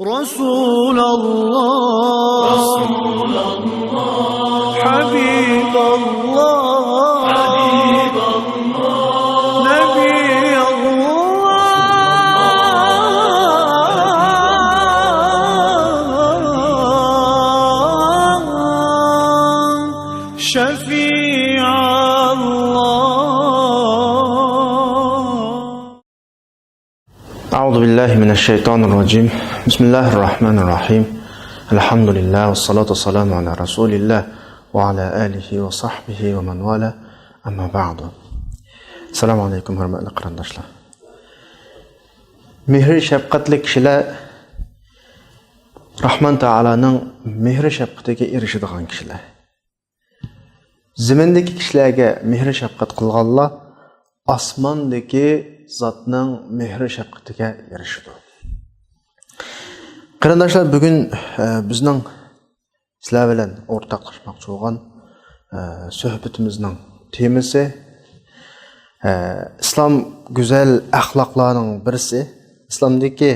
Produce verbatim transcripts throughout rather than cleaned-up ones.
رسول الله، حبيب الله، نبي الله، شفيع الله. أعوذ بالله من الشيطان الرجيم. بسم الله الرحمن الرحيم. الحمد لله والصلاة والسلام على رسول الله وعلى آله وصحبه ومن والاه. أما بعد. السلام عليكم، ھۆرمەتلىك قېرىنداشلار. مېھرى شەپقەتلىك كىشىلەر راھمان تائالانىڭ مېھرى شەپقىتىگە ئېرىشىدىغان كىشىلەر. زېمىندىكى كىشىلەرگە مېھرى شەپقەت قىلغانلار ئاسماندىكى زاتنىڭ مېھرى شەپقىتىگە ئېرىشىدۇ. قېرىنداشلار، بۈگۈن، ئە، بىزنىڭ سىلەر بىلەن ئورتاقلاشماقچى بولغان، ئە، سۆھبىتىمىزنىڭ تېمىسى، ئە، ئىسلام گۈزەل ئەخلاقلارنىڭ بىرسى. ئىسلامدىكى،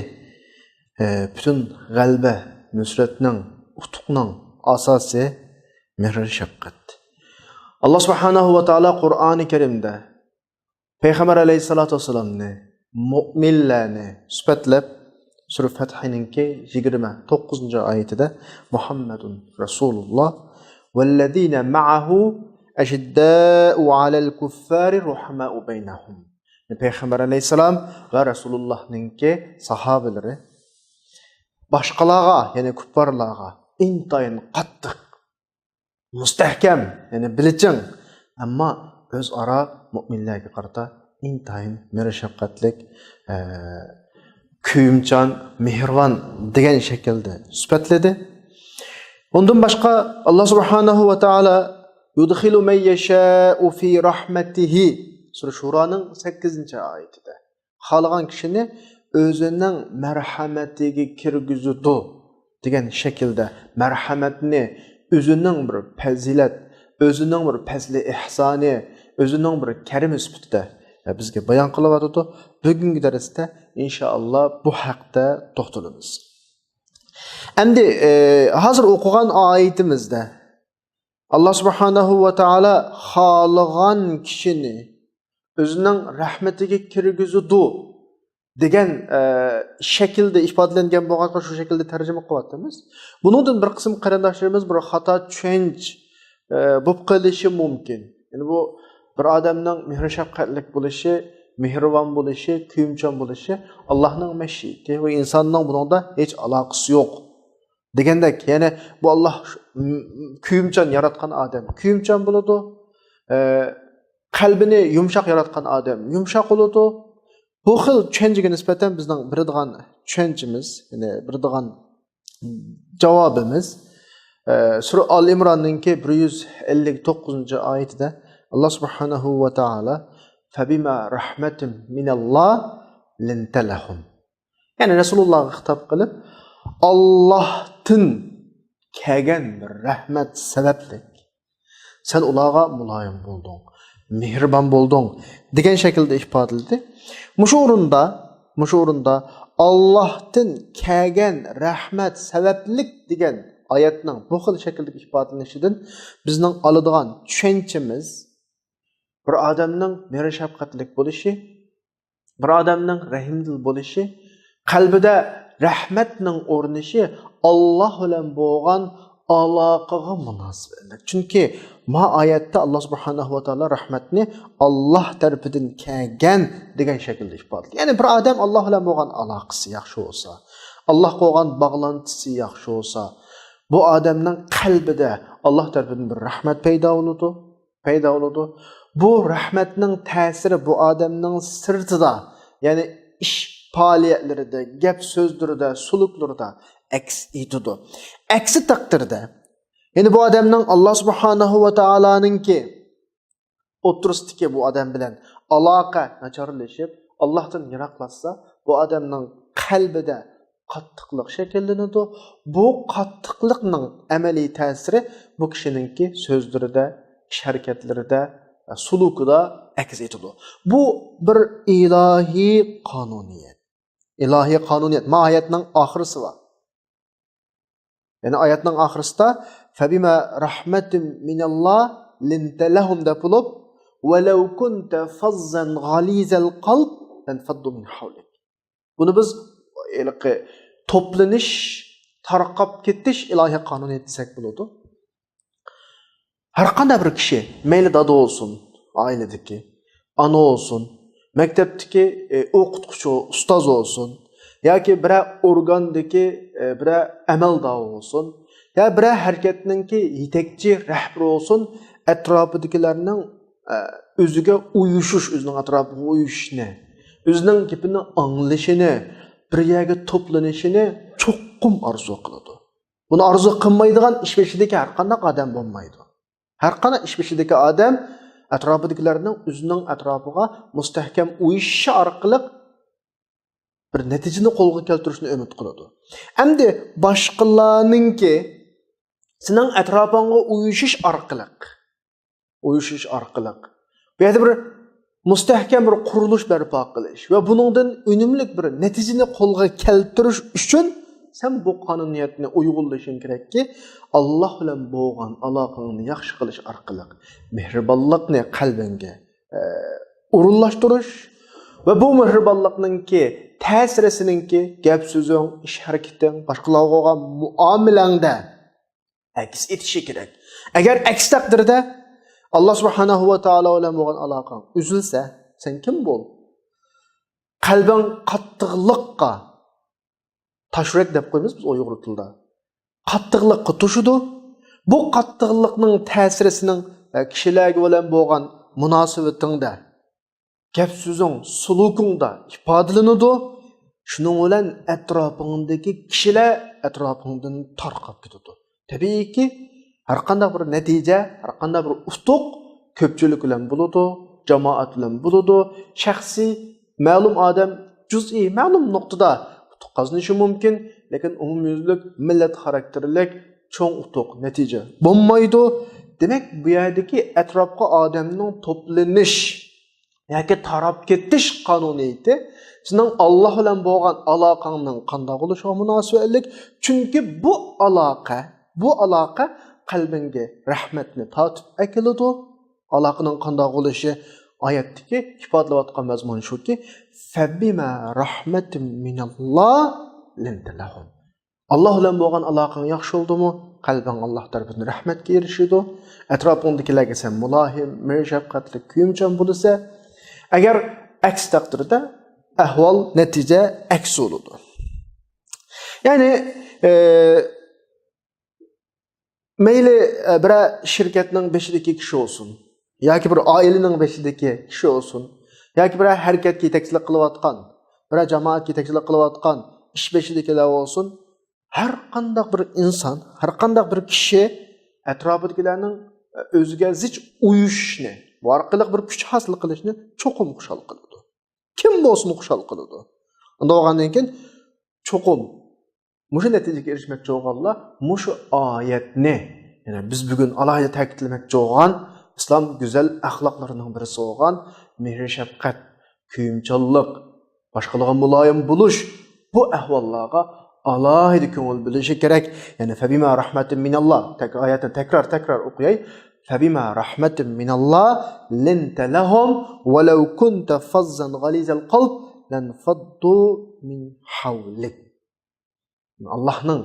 ئە، پۈتۈن غەلىبە، نۇسرەتنىڭ، ئۇتۇقنىڭ ئاساسى مېھرى شەپقەت. ئاللا سۇبھانەھۇ ۋە تائالا قۇرئانى كەرىمدە پەيغەمبەر ئەلەيھىسسالاتۇ ۋەسسالامنى، مۆمىنلەرنى سۈپەتلەپ، سۈرە فەتھىنىڭكى يىگىرمە توققۇزىنچى ئايىتىدە، مۇھەممەدۇن رەسۇلۇللا ۋەللەزىنە مەئەھۇ ئەشىددائۇ ئەلەل كۇففارى رۇھەمائۇ بەينەھۇم. پەيغەمبەر ئەلەيھىسسالام ۋە رەسۇلۇللانىڭكى ساھابىلىرى باشقىلارغا، يەنى كۇپپارلارغا ئىنتايىن قاتتىق، مۇستەھكەم، يەنى بىلىچىڭ، ئەمما ئۆزئارا مۆمىنلەرگە قارىتا ئىنتايىن مېھرى شەپقەتلىك، ئە، كۆيۈمچان، مېھرىبان دېگەن شەكىلدە سۈپەتلىدى. ئۇندىن باشقا، ئاللا سۇبھانەھۇ ۋە تائالا يۇدخىلۇ مەن يەشائۇ فى رەھمەتىھى، سۈرە شۇرانىڭ سەككىزىنچى ئايىتىدە، خالىغان كىشىنى ئۆزىنىڭ مەرھەمىتىگە كىرگۈزىدۇ دېگەن شەكىلدە، مەرھەمەتنى ئۆزىنىڭ بىر پەزىلەت، ئۆزىنىڭ بىر پەزلى ئېھسانى، ئۆزىنىڭ بىر كەرىمى سۈپىتىدە بىزگە بايان قىلىۋاتىدۇ. بۈگۈنكى دەرستە ئىنشائاللا بۇ ھەقتە توختىلىمىز. ئەمدى، ئى، ھازىر ئوقۇغان ئايىتىمىزدە ئاللا سۇبھانەھۇ ۋە تائالا خالىغان كىشىنى ئۆزىنىڭ رەھمىتىگە كىرگۈزىدۇ دېگەن، ئە، شەكىلدە ئىپادىلەنگەن بولغاچقا، شۇ شەكىلدە تەرجىمە قىلىۋاتىمىز. بۇنىڭدىن بىر قىسىم قېرىنداشلىرىمىز بىر خاتا چۈشەنچە، ئە، بولۇپ قېلىشى مۇمكىن. يەنى بۇ بىر ئادەمنىڭ مېھرى شەپقەتلىك بولۇشى، مېھرىبان بولۇشى، كۆيۈمچان بولۇشى ئاللانىڭ مەشىئىتى ۋە ئىنساننىڭ بۇنىڭدا ھېچ ئالاقىسى يوق دېگەندەك، يەنى بۇ ئاللا ش-، م-، م-، كۆيۈمچان ياراتقان ئادەم كۆيۈمچان بولىدۇ، ئە، قەلبىنى يۇمشاق ياراتقان ئادەم يۇمشاق بولىدۇ. بۇ خىل چۈشەنچىگە نىسبەتەن بىزنىڭ بېرىدىغان چۈشەنچىمىز، يەنى بېرىدىغان جاۋابىمىز، ئە، سۈرە ئال ئىمراننىڭكى بىر يۈز ئەللىك توققۇزىنچى ئايىتىدە ئاللا سۇبھانەھۇ ۋە تائالا، فەبىما رەھمەتىم مىنەللا لىنتە لەھۇم. يەنى رەسۇلۇللاغا خىتاب قىلىپ، ئاللاھتىن كەلگەن بىر رەھمەت سەۋەبلىك سەن ئۇلارغا مۇلايىم بولدۇڭ، مېھرىبان بولدۇڭ دېگەن شەكىلدە ئىپادىلىدى. مۇشۇ ئورۇندا، مۇشۇ ئورۇندا ئاللاھتىن كەلگەن رەھمەت سەۋەبلىك دېگەن ئايەتنىڭ بۇ خىل شەكىلدىكى ئىپادىلىنىشىدىن بىزنىڭ ئالىدىغان چۈشەنچىمىز، بىر ئادەمنىڭ مېھرى شەپقەتلىك بولۇشى، بىر ئادەمنىڭ رەھىمدىل بولۇشى، قەلبىدە رەھمەتنىڭ ئورنىشى ئاللا بىلەن بولغان ئالاقىغا مۇناسىۋەتلىك. چۈنكى ما ئايەتتە ئاللا سۇبھانەھۇ ۋە تائالا رەھمەتنى ئاللا تەرىپىدىن كەلگەن دېگەن شەكىلدە ئىپادىلىدى. يەنى بىر ئادەم ئاللا بىلەن بولغان ئالاقىسى ياخشى بولسا، ئاللاغا بولغان باغلانتىسى ياخشى بولسا، بۇ ئادەمنىڭ قەلبىدە ئاللا تەرىپىدىن بىر رەھمەت پەيدا بولىدۇ. پەيدا بولىدۇ. بۇ رەھمەتنىڭ تەسىرى بۇ ئادەمنىڭ سىرتىدا، يەنى ئىش پائالىيەتلىرىدە، گەپ سۆزلىرىدە، سۇلۇكلىرىدا ئەكس ئېتىدۇ. ئەكسى تەقدىردە، يەنى بۇ ئادەمنىڭ ئاللا سۇبھانەھۇ ۋە تائالانىڭكى ئوتتۇرىسىدىكى بۇ ئادەم بىلەن ئالاقە ناچارلىشىپ، ئاللاھتىن يىراقلاشسا، بۇ ئادەمنىڭ قەلبىدە قاتتىقلىق شەكىللىنىدۇ. بۇ قاتتىقلىقنىڭ ئەمەلىي تەسىرى بۇ كىشىنىڭكى سۆزلىرىدە، ئىش ھەرىكەتلىرىدە، سۇلۇكىدا ئەكس ئېتىدۇ. بۇ بىر ئىلاھىي قانۇنىيەت. ئىلاھىي قانۇنىيەت. ما ئايەتنىڭ ئاخىرىسى بار. يەنى ئايەتنىڭ ئاخىرىسىدا فەبىما رەھمەتىم مىنەللا لىنتە لەھۇم دەپ بولۇپ، ۋەلەۋ كۇنتە فەززەن غەلىزەل قەلب لەنفەددۇ مىن ھەۋلىك. بۇنى بىز ھېلىقى توپلىنىش، تارقاپ كېتىش ئىلاھىي قانۇنىيەت دېسەك بولىدۇ. ھەر قانداق بىر كىشى، مەيلى دادا بولسۇن، ئائىلىدىكى، ئانا بولسۇن، مەكتەپتىكى، ئى، ئوقۇتقۇچى، ئۇستاز بولسۇن، ياكى بىرەر ئورگاندىكى، ئى، بىرەر ئەمەلدار بولسۇن، يا بىرەر ھەرىكەتنىڭكى يېتەكچى، رەھبىرى بولسۇن، ئەتراپىدىكىلەرنىڭ، ئە، ئۆزىگە ئۇيۇشۇش، ئۆزىنىڭ ئەتراپىغا ئۇيۇشۇشنى، ئۆزىنىڭ گېپىنى ئاڭلىشىنى، بىر يەرگە توپلىنىشىنى چوقۇم ئارزۇ قىلىدۇ. بۇنى ئارزۇ قىلمايدىغان ئىش بېشىدىكى ھەر قانداق ئادەم بولمايدۇ. ھەر قانداق ئىش بېشىدىكى ئادەم ئەتراپىدىكىلەرنىڭ ئۆزىنىڭ ئەتراپىغا مۇستەھكەم ئۇيۇشۇشى ئارقىلىق بىر نەتىجىنى قولغا كەلتۈرۈشنى ئۈمىد قىلىدۇ. ئەمدى باشقىلارنىڭكى سېنىڭ ئەتراپىڭغا ئۇيۇشۇش ئارقىلىق، ئۇيۇشۇش ئارقىلىق بۇ يەردە بىر مۇستەھكەم بىر قۇرۇلۇش بەرپا قىلىش ۋە بۇنىڭدىن ئۈنۈملۈك بىر نەتىجىنى قولغا كەلتۈرۈش ئۈچۈن سەن بۇ قانۇنىيەتنى ئۇيغۇنلىشىڭ كېرەككى، ئاللاھ بىلەن بولغان ئالاقىڭنى ياخشى قىلىش ئارقىلىق مېھرىبانلىقنى قەلبىڭگە، ئە، ئورۇنلاشتۇرۇش ۋە بۇ مېھرىبانلىقنىڭكى تەسىرىسىنىڭكى گەپ سۆزۈڭ، ئىش ھەرىكىتىڭ، باشقىلارغا بولغان مۇئامىلەڭدە ئەكس ئېتىشى كېرەك. ئەگەر ئەكس تەقدىردە ئاللاھ سۇبھانەھۇ ۋە تائالا بىلەن بولغان ئالاقەڭ ئۈزۈلسە، سەن كىم بول؟ قەلبىڭ قاتتىقلىققا، تاشيۈرەك دەپ قويىمىز بىز ئۇيغۇر تىلىدا. قاتتىقلىققا توشىدۇ. بۇ قاتتىقلىقنىڭ تەسىرى سېنىڭ، ئە، كىشىلەرگە بىلەن بولغان مۇناسىۋىتىڭدە، گەپ سۆزۈڭ، سلۇكۇڭدا ئىپادىلىنىدۇ. شۇنىڭ بىلەن ئەتراپىڭدىكى كىشىلەر ئەتراپىڭدىن تارقاپ كېتىدۇ. تەبىئىيكى، ھەر قانداق بىر نەتىجە، ھەر قانداق بىر ئۇتۇق كۆپچىلىك بىلەن بولىدۇ، جامائەت بىلەن بولىدۇ. شەخسىي، مەلۇم ئادەم جۈزئىي، مەلۇم نۇقتىدا ئۇتۇق قازىنىشى مۇمكىن، لېكىن ئومۇميۈزلۈك مىللەت خاراكتېرلىك چوڭ ئۇتۇق، نەتىجە بولمايدۇ. دېمەك، بۇ يەردىكى ئەتراپقا ئادەمنىڭ توپلىنىش ياكى تاراپ كېتىش قانۇنىيىتى سېنىڭ ئاللاھ بىلەن بولغان ئالاقەڭنىڭ قانداق بولۇشىغا مۇناسىۋەتلىك. چۈنكى بۇ ئالاقە، بۇ ئالاقە قەلبىڭگە رەھمەتنى تارتىپ ئەكېلىدۇ. ئالاقىنىڭ قانداق بولۇشى ئايەتتىكى ئىپادىلەۋاتقان مەزمۇن شۇكى، فەبىما رەھمەتىم مىنەللا لىنتە لەھۇم. ئاللاھ بىلەن بولغان ئالاقەڭ ياخشى بولدىمۇ، قەلبىڭ ئاللاھ تەرىپىدىن رەھمەتكە ئېرىشىدۇ. ئەتراپىڭدىكىلەرگە سەن مۇلايىم، مېھىر شەپقەتلىك، كۆيۈمچان بولىسەن. ئەگەر ئەكس تەقدىردە ئەھۋال، نەتىجە ئەكس بولىدۇ. يەنى، ئە، مەيلى، ئە، بىرەر شىركەتنىڭ بېشىدىكى كىشى بولسۇن، ياكى بىر ئائىلىنىڭ بېشىدىكى كىشى بولسۇن، ياكى بىرەر ھەرىكەتكە يېتەكچىلىك قىلىۋاتقان، بىرەر جامائەتكە يېتەكچىلىك قىلىۋاتقان ئىش بېشىدىكىلەر بولسۇن، ھەر قانداق بىر ئىنسان، ھەر قانداق بىر كىشى ئەتراپىدىكىلەرنىڭ، ئە، ئۆزىگە زىچ ئۇيۇشۇشنى، بۇ ئارقىلىق بىر كۈچ ھاسىل قىلىشنى چوقۇم خۇشال قىلىدۇ. كىم بولسىمۇ خۇشال قىلىدۇ. ئۇنداق بولغاندىن كېيىن چوقۇم مۇشۇ نەتىجىگە ئېرىشمەكچى بولغانلار مۇشۇ ئايەتنى، يەنى بىز بۈگۈن ئالاھىدە تەكىتلىمەكچى بولغان ئىسلام گۈزەل ئەخلاقلىرىنىڭ بىرسى بولغان مېھىر-شەپقەت، كۆيۈمچانلىق، باشقىلارغا مۇلايىم بولۇش، بۇ ئەھۋاللارغا ئالاھىدە كۆڭۈل بۆلۈشى كېرەك. يەنى فەبىما رەھمەتىم مىنەللا، تەك-، ئايەتنى تەكرار، تەكرار ئوقۇياي. فەبىما رەھمەتىم مىنەللا لىنتە لەھۇم ۋەلەۋ كۇنتە فەززەن غەلىزەل قەلب لەنفەددۇ مىن ھەۋلىك. ئاللاھنىڭ،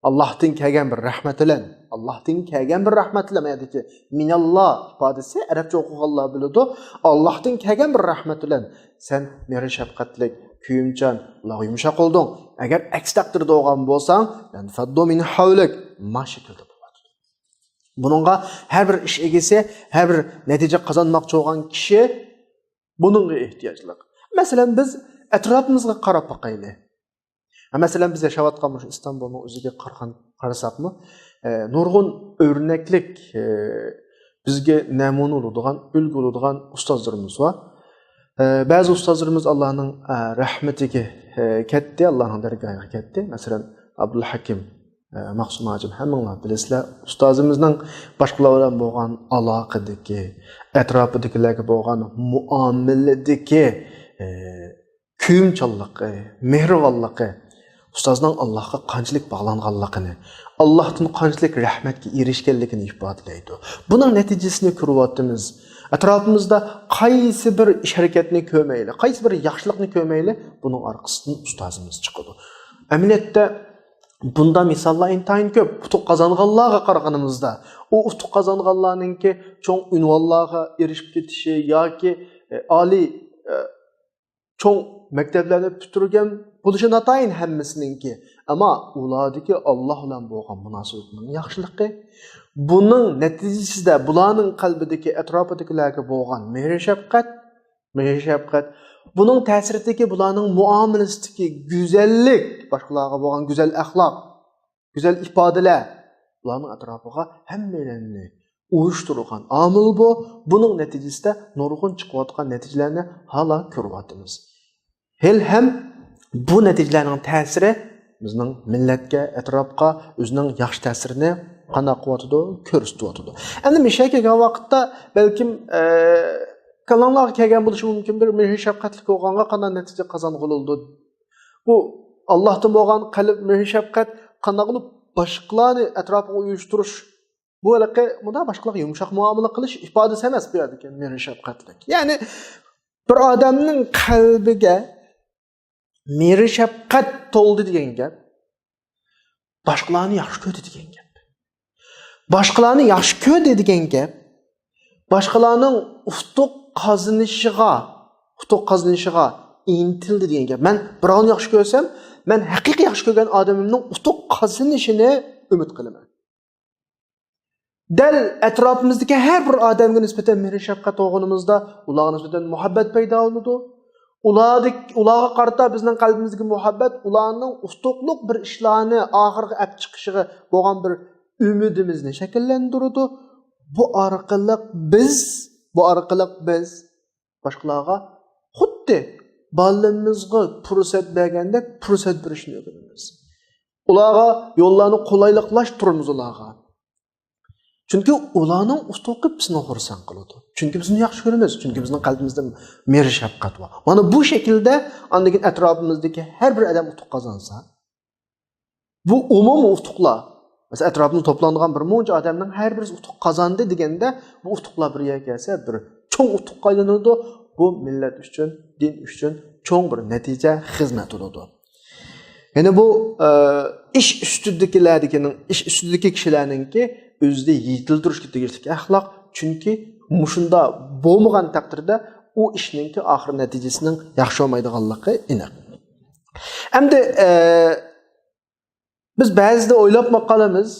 ئاللاھتىن كەلگەن بىر رەھمەت بىلەن، ئاللاھتىن كەلگەن بىر رەھمەت بىلەن، بۇ يەردىكى مىنەللا ئىپادىسى ئەرەبچە ئوقۇغانلار بىلىدۇ، ئاللاھتىن كەلگەن بىر رەھمەت بىلەن سەن مېھرى شەپقەتلىك، كۆيۈمچان، ئۇلارغا يۇمشاق بولدۇڭ. ئەگەر ئەكس تەقدىردە بولغان بولساڭ، لەنفەددۇ مىن ھەۋلىك، ما شەكىلدە بولىدۇ. بۇنىڭغا ھەر بىر ئىش ئىگىسى، ھەر بىر نەتىجە قازانماقچى بولغان كىشى بۇنىڭغا ئېھتىياجلىق. مەسىلەن، بىز ئەتراپىمىزغا قاراپ باقايلى. ھە، مەسىلەن، بىز ياشاۋاتقان مۇشۇ ئىستانبۇلنىڭ ئۆزىگە قارىغان، قارىساقمۇ، ئە، نۇرغۇن ئۆرنەكلىك، ئە، بىزگە نەمۇنە بولىدىغان، ئۈلگە بولىدىغان ئۇستازلىرىمىز بار. ئە، بەزى ئۇستازلىرىمىز ئاللانىڭ، ئە، رەھمىتىگە، ئە، كەتتى، ئاللانىڭ دەرگاھىغا كەتتى. مەسىلەن، ئابدۇلھەكىم، ئە، مەخسۇم ھاجىم، ھەممىڭلار بىلىسىلەر. ئۇستازىمىزنىڭ باشقىلار بىلەن بولغان ئالاقىدىكى، ئەتراپىدىكىلەرگە بولغان مۇئامىلىدىكى، ئە، كۆيۈمچانلىقى، مېھرىبانلىقى، ئۇستازنىڭ ئاللاھقا قانچىلىك باغلانغانلىقىنى، ئاللاھتىن قانچىلىك رەھمەتكە ئېرىشكەنلىكىنى ئىپادىلەيدۇ. بۇنىڭ نەتىجىسىنى كۆرۈۋاتىمىز. ئەتراپىمىزدا قايسى بىر ئىش ھەرىكەتنى كۆرمەيلى، قايسى بىر ياخشىلىقنى كۆرمەيلى، بۇنىڭ ئارقىسىدىن ئۇستازىمىز چىقىدۇ. ئەمەلىيەتتە بۇنداق مىساللار ئىنتايىن كۆپ. ئۇتۇق قازانغانلارغا قارىغىنىمىزدا، ئۇ ئۇتۇق قازانغانلارنىڭكى چوڭ ئۇنۋانلارغا ئېرىشىپ كېتىشى ياكى، ئە، ئالىي، ئە، چوڭ مەكتەپلەرنى پۈتتۈرگەن بولۇشى ناتايىن ھەممىسىنىڭكى، ئەمما ئۇلاردىكى ئاللا بىلەن بولغان مۇناسىۋىتىنىڭ ياخشىلىقى، بۇنىڭ نەتىجىسىدە بۇلارنىڭ قەلبىدىكى، ئەتراپىدىكىلەرگە بولغان مېھرى شەپقەت، مېھرى شەپقەت، بۇنىڭ تەسىرىدىكى بۇلارنىڭ مۇئامىلىسىدىكى گۈزەللىك، باشقىلارغا بولغان گۈزەل ئەخلاق، گۈزەل ئىپادىلەر، بۇلارنىڭ ئەتراپىغا ھەممەيلەننى ئۇيۇشتۇرغان ئامىل بۇ. بۇنىڭ نەتىجىسىدە نۇرغۇن چىقىۋاتقان نەتىجىلەرنى ھالا كۆرۈۋاتىمىز. ھېلىھەم بۇ نەتىجىلەرنىڭ تەسىرى بىزنىڭ مىللەتكە، ئەتراپقا ئۆزىنىڭ ياخشى تەسىرىنى قانداق قىلىۋاتىدۇ، كۆرسىتىۋاتىدۇ. ئەمدى مىشەگە كەلگەن ۋاقىتتا بەلكىم، ئە، كاللاڭلارغا كەلگەن بولۇشى مۇمكىن، بىر مېھىر شەپقەتلىك بولغانغا قانداق نەتىجە قازانغىلى بولىدۇ؟ بۇ ئاللاھتىن بولغان قەلب، مېھىر شەپقەت قانداق قىلىپ باشقىلارنى ئەتراپىغا ئۇيۇشتۇرۇش؟ بۇ ھېلىقى مۇنداق باشقىلارغا يۇمشاق مۇئامىلە قىلىش ئىپادىسى ئەمەس بۇ يەردىكى مېھرى شەپقەتلىك. يەنى بىر ئادەمنىڭ قەلبىگە مېھرى شەپقەت تولدى دېگەن گەپ، باشقىلارنى ياخشى كۆردى دېگەن گەپ. باشقىلارنى ياخشى كۆردى دېگەن گەپ، باشقىلارنىڭ ئۇتۇق قازىنىشىغا، ئۇتۇق قازىنىشىغا ئىنتىلدى دېگەن گەپ. مەن بىراۋنى ياخشى كۆرسەم، مەن ھەقىقىي ياخشى كۆرگەن ئادىمىمنىڭ ئۇتۇق قازىنىشىنى ئۈمىد قىلىمەن. دەل ئەتراپىمىزدىكى ھەر بىر ئادەمگە نىسبەتەن مېھرى شەپقەت قىلغىنىمىزدا، ئۇلارغا نىسبەتەن مۇھەببەت پەيدا بولىدۇ. ئۇلاردىك-، ئۇلارغا قارىتا بىزنىڭ قەلبىمىزدىكى مۇھەببەت ئۇلارنىڭ ئۇتۇقلۇق بىر ئىشلارنى ئاخىرغا ئەپ چىقىشىغا بولغان بىر ئۈمىدىمىزنى شەكىللەندۈرىدۇ. بۇ ئارقىلىق بىز، بۇ ئارقىلىق بىز باشقىلارغا خۇددى بالىلىرىمىزغا پۇرسەت بەرگەندەك پۇرسەت بېرىشنى ئۆگىنىمىز. ئۇلارغا يوللارنى قولايلىقلاشتۇرىمىز ئۇلارغا. چۈنكى ئۇلارنىڭ ئۇتۇقى بىزنى خۇرسەن قىلىدۇ. چۈنكى بىزنى ياخشى كۆرىمىز. چۈنكى بىزنىڭ قەلبىمىزدە مېھرى شەپقەت بار. مانا بۇ شەكىلدە ئاندىن كېيىن ئەتراپىمىزدىكى ھەر بىر ئادەم ئۇتۇق قازانسا، بۇ ئومۇمىي ئۇتۇقلار. مەسىلەن، ئەتراپىمىزدا توپلانغان بىر مۇنچە ئادەمنىڭ ھەر بىرسى ئۇتۇق قازاندى دېگەندە، بۇ ئۇتۇقلار بىر يەرگە كەلسە، بىر چوڭ ئۇتۇققا ئايلىنىدۇ. بۇ مىللەت ئۈچۈن، دىن ئۈچۈن چوڭ بىر نەتىجە خىزمەت قىلىدۇ. يەنى بۇ، ئە، ئىش ئۈستىدىكىلەردىكىنىڭ، ئىش ئۈستىدىكى كىشىلەرنىڭكى ئۆزىدە يېتىلدۈرۈشكە تېگىشلىك ئەخلاق. چۈنكى مۇشۇنداق بولمىغان تەقدىردە ئۇ ئىشنىڭكى ئاخىر نەتىجىسىنىڭ ياخشى بولمايدىغانلىقى ئېنىق. ئەمدى، ئە، بىز بەزىدە ئويلاپمۇ قالىمىز،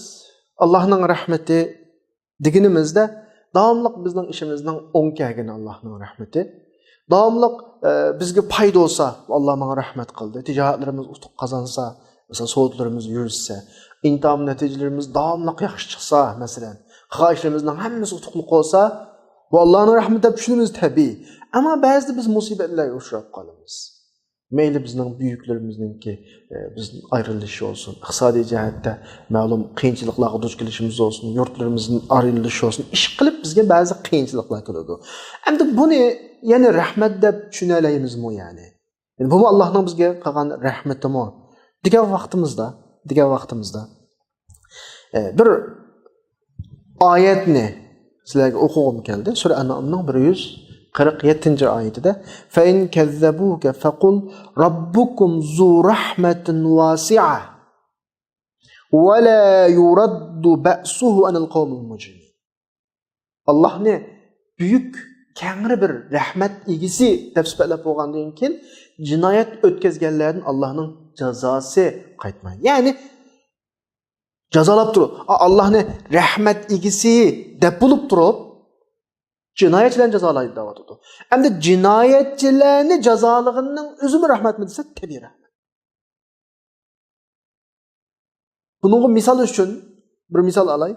ئاللاھنىڭ رەھمىتى دېگىنىمىزدە، داۋاملىق بىزنىڭ ئىشىمىزنىڭ ئوڭ كەلگىنى ئاللاھنىڭ رەھمىتى. داۋاملىق، ئە، بىزگە پايدا بولسا، ئاللا ماڭا رەھمەت قىلدى. تىجارەتلىرىمىز ئۇتۇق قازانسا، مەسىلەن، سودىلىرىمىز يۈرسە، ئىمتىھان نەتىجىلىرىمىز داۋاملىق ياخشى چىقسا، مەسىلەن، قىلغان ئىشلىرىمىزنىڭ ھەممىسى ئۇتۇقلۇق بولسا، بۇ ئاللانىڭ رەھمىتى دەپ چۈشىنىمىز تەبىئىي. ئەمما بەزىدە بىز مۇسىبەتلەرگە ئۇچراپ قالىمىز. مەيلى بىزنىڭ بۈيۈكلىرىمىزنىڭكى، ئە، بىزدىن ئايرىلىشى بولسۇن، ئىقتىسادىي جەھەتتە مەلۇم قىيىنچىلىقلارغا دۇچ كېلىشىمىز بولسۇن، يۇرتلىرىمىزدىن ئايرىلىش بولسۇن، ئىشقىلىپ بىزگە بەزى قىيىنچىلىقلار كېلىدۇ. ئەمدى بۇنى يەنە رەھمەت دەپ چۈشىنەلەيمىزمۇ يەنى؟ يەنى بۇمۇ ئاللاھنىڭ بىزگە قىلغان رەھمىتىمۇ؟ دېگەن ۋاقتىمىزدا، دېگەن ۋاقتىمىزدا، ئە، بىر ئايەتنى سىلەرگە ئوقۇغۇم كەلدى. سۈرە ئەنئامنىڭ بىر يۈز قىرىق يەتتىنچى ئايىتىدە، فَإِنْ كَذَّبُوكَ فَقُلْ رَبُّكُمْ ذُو رَحْمَةٍ وَاسِعَةٍ وَلَا يُرَدُّ بَأْسُهُ عَنِ الْقَوْمِ الْمُجْرِمِينَ. ئاللاھنى بۈيۈك، كەڭرى بىر رەھمەت ئىگىسى دەپ سۈپەتلەپ بولغاندىن كېيىن، جىنايەت ئۆتكۈزگەنلەردىن ئاللاھنىڭ جازاسى قايتمايدۇ. يەنى جازالاپ تۇرۇپ، ئا-، ئاللاھنى رەھمەت ئىگىسى دەپ بولۇپ تۇرۇپ، جىنايەتچىلەرنى جازالايدۇ دەۋاتىدۇ. ئەمدى جىنايەتچىلەرنى جازالىغىنىنىڭ ئۆزىمۇ رەھمەتمۇ دېسە، تەبىئىي رەھمەت. بۇنىڭغا مىسال ئۈچۈن بىر مىسال ئالاي.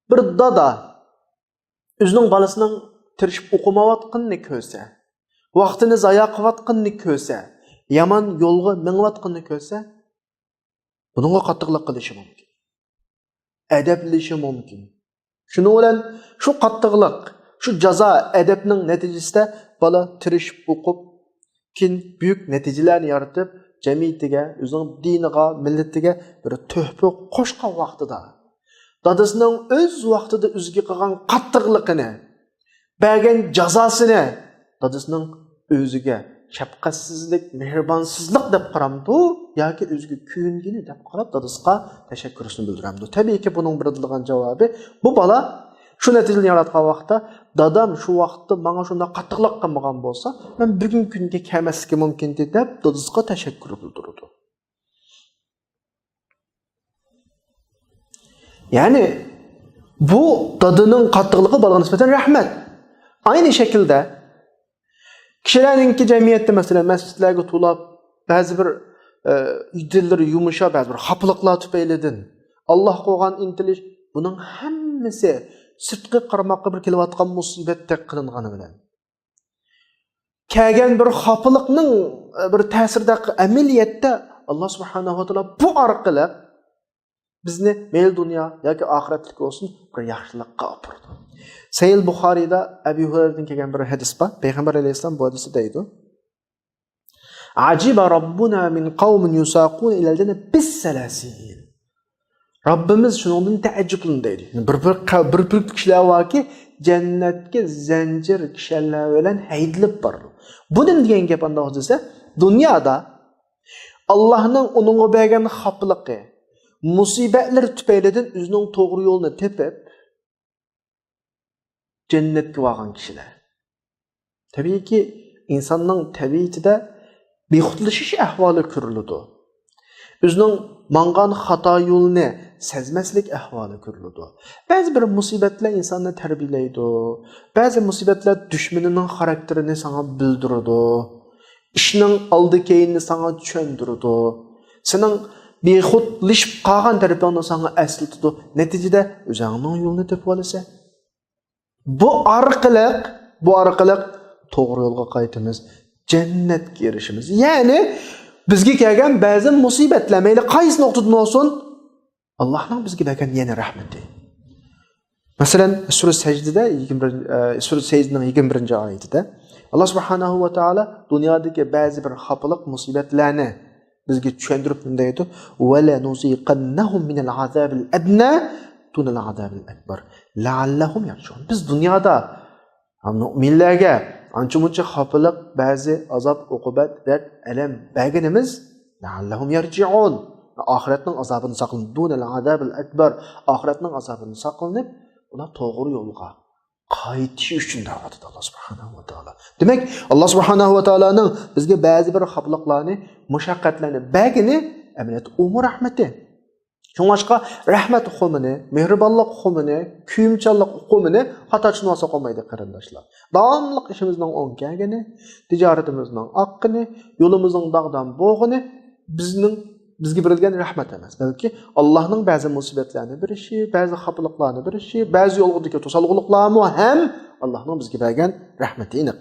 بىر دادا ئۆزىنىڭ بالىسىنىڭ تىرىشىپ ئوقۇمايۋاتقىنىنى كۆرسە، ۋاقتىنى زايا قىلىۋاتقىنىنى كۆرسە، يامان يولغا مېڭىۋاتقىنىنى كۆرسە، بۇنىڭغا قاتتىقلىق قىلىشى مۇمكىن. ئەدەپلىشى مۇمكىن. شۇنىڭ بىلەن شۇ قاتتىقلىق، شۇ جازا، ئەدەپنىڭ نەتىجىسىدە بالا تىرىشىپ ئوقۇپ، كېيىن بۈيۈك نەتىجىلەرنى يارىتىپ، جەمئىيىتىگە، ئۆزىنىڭ دىنىغا، مىللىتىگە بىر تۆھپە قوشقان ۋاقتىدا، دادىسىنىڭ ئۆز ۋاقتىدا ئۆزىگە قىلغان قاتتىقلىقىنى، بەرگەن جازاسىنى دادىسىنىڭ ئۆزىگە شەپقەتسىزلىك، مېھرىبانسىزلىق دەپ قارامدۇ ياكى ئۆزىگە كۆيۈنگىنى دەپ قاراپ دادىسىغا تەشەككۈرىنى بىلدۈرەمدۇ؟ تەبىئىيكى، بۇنىڭ بېرىدىغان جاۋابى، بۇ بالا شۇ نەتىجىنى ياراتقان ۋاقىتتا، دادام شۇ ۋاقىتتا ماڭا شۇنداق قاتتىقلىق قىلمىغان بولسا، مەن بۈگۈنكى كۈنگە كەلمەسلىكىم مۇمكىن ئىدى دەپ دادىسىغا تەشەككۈر بىلدۈرىدۇ. يەنى بۇ دادىنىڭ قاتتىقلىقى بالىغا نىسبەتەن رەھمەت. ئاينى شەكىلدە كىشىلەرنىڭكى جەمئىيەتتە، مەسىلەن، مەسچىتلەرگە تولاپ، بەزى بىر، ئە، دىللىرى يۇمشاپ، بەزى بىر خاپىلىقلار تۈپەيلىدىن، ئاللاھقا بولغان ئىنتىلىش، بۇنىڭ ھەممىسى سىرتقى قارىماققا بىر كېلىۋاتقان مۇسىبەتتەك قىلىنغىنى بىلەن، كەلگەن بىر خاپىلىقنىڭ، ئە، بىر تەسىرىدە ئەمەلىيەتتە ئاللا سۇبھانەھۇ ۋە تائالا بۇ ئارقىلىق بىزنى مەيلى دۇنيا ياكى ئاخىرەتلىك بولسۇن، بىر ياخشىلىققا ئاپىرىدۇ. سەھىھ بۇخارىدا ئەبۇ ھۇرەيرىدىن كەلگەن بىر ھەدىس بار. پەيغەمبەر ئەلەيھىسسالام بۇ ھەدىستە دەيدۇ، «عجب ربنا من قوم يساقون إلى الجنة بالسلاسل.» رەببىمىز شۇنىڭدىن تەئەججۈپلىنىدۇ دەيدۇ. بىر، بىر، بىر، بىر كىشىلەر باركى، جەننەتكە زەنجىر كىشەنلەر بىلەن ھەيدىلىپ بارىدۇ. بۇ نېمە دېگەن گەپ ئانداق دېسە، دۇنيادا ئاللاھنىڭ ئۇنىڭغا بەرگەن خاپىلىقى، مۇسىبەتلىرى تۈپەيلىدىن ئۆزىنىڭ توغرا يولىنى تېپىپ، جەننەتكە بارغان كىشىلەر. تەبىئىيكى، ئىنساننىڭ تەبىئىتىدە بىخۇدلىشىش ئەھۋالى كۆرۈلىدۇ. ئۆزىنىڭ ماڭغان خاتا يولىنى سەزمەسلىك ئەھۋالى كۆرۈلىدۇ. بەزى بىر مۇسىبەتلەر ئىنساننى تەربىيەلەيدۇ. بەزى مۇسىبەتلەر دۈشمىنىنىڭ خاراكتېرىنى ساڭا بىلدۈرىدۇ. ئىشنىڭ ئالدى كەينىنى ساڭا چۈشەندۈرىدۇ. سېنىڭ بىخۇدلىشىپ قالغان تەرىپىڭنى ساڭا ئەسلىتىدۇ. نەتىجىدە ئۆزۈڭنىڭ يولىنى تېپىۋالىسەن. بۇ ئارقىلىق، بۇ ئارقىلىق توغرا يولغا قايتىمىز، جەننەتكە ئېرىشىمىز. يەنى بىزگە كەلگەن بەزى مۇسىبەتلەر، مەيلى قايسى نۇقتىدىن بولسۇن، ئاللاھنىڭ بىزگە بەرگەن يەنە رەھمىتى. مەسىلەن، سۈرە سەجدىدە يىگىرمە بىر، ئە، سۈرە سەجدىنىڭ يىگىرمە بىرىنچى ئايىتىدە، ئاللا سۇبھانەھۇ ۋە تائالا دۇنيادىكى بەزى بىر خاپىلىق، مۇسىبەتلەرنى بىزگە چۈشەندۈرۈپ نېمە دەيدۇ؟ «ولنذيقنهم من العذاب الأدنى دون العذاب الأكبر لعلهم يرجعون.» بىز دۇنيادا، ھە، مۇئمىنلەرگە ئانچە-مۇنچە خاپىلىق، بەزى ئازاب، ئوقۇبەت، دەرد، ئەلەم بەرگىنىمىز، لعلهم يرجعون، ئاخىرەتنىڭ ئازابىدىن ساقلىنىپ، دون العذاب الأكبر، ئاخىرەتنىڭ ئازابىدىن ساقلىنىپ، ئۇلار توغرا يولغا قايتىش ئۈچۈن دەۋاتىدۇ ئاللا سۇبھانەھۇ ۋە تائالا. دېمەك، ئاللا سۇبھانەھۇ ۋە تائالانىڭ بىزگە بەزى بىر خاپىلىقلارنى، مۇشەققەتلەرنى بەرگىنى ئەمەلىيەتتە ئۇمۇ رەھمىتى. شۇڭلاشقا رەھمەت ئۇقۇمىنى، مېھرىبانلىق ئۇقۇمىنى، كۆيۈمچانلىق ئۇقۇمىنى خاتا چۈشىنىۋالساق بولمايدۇ، قېرىنداشلار. داۋاملىق ئىشىمىزنىڭ ئوڭ كەلگىنى، تىجارىتىمىزنىڭ ئاققىنى، يولىمىزنىڭ داغدام بولغىنى بىزنىڭ، بىزگە بېرىلگەن رەھمەت ئەمەس، بەلكى ئاللانىڭ بەزى مۇسىبەتلەرنى بېرىشى، بەزى خاپىلىقلارنى بېرىشى، بەزى يولغىدىكى توسالغۇلۇقلارمۇ ھەم ئاللانىڭ بىزگە بەرگەن رەھمىتى ئېنىق.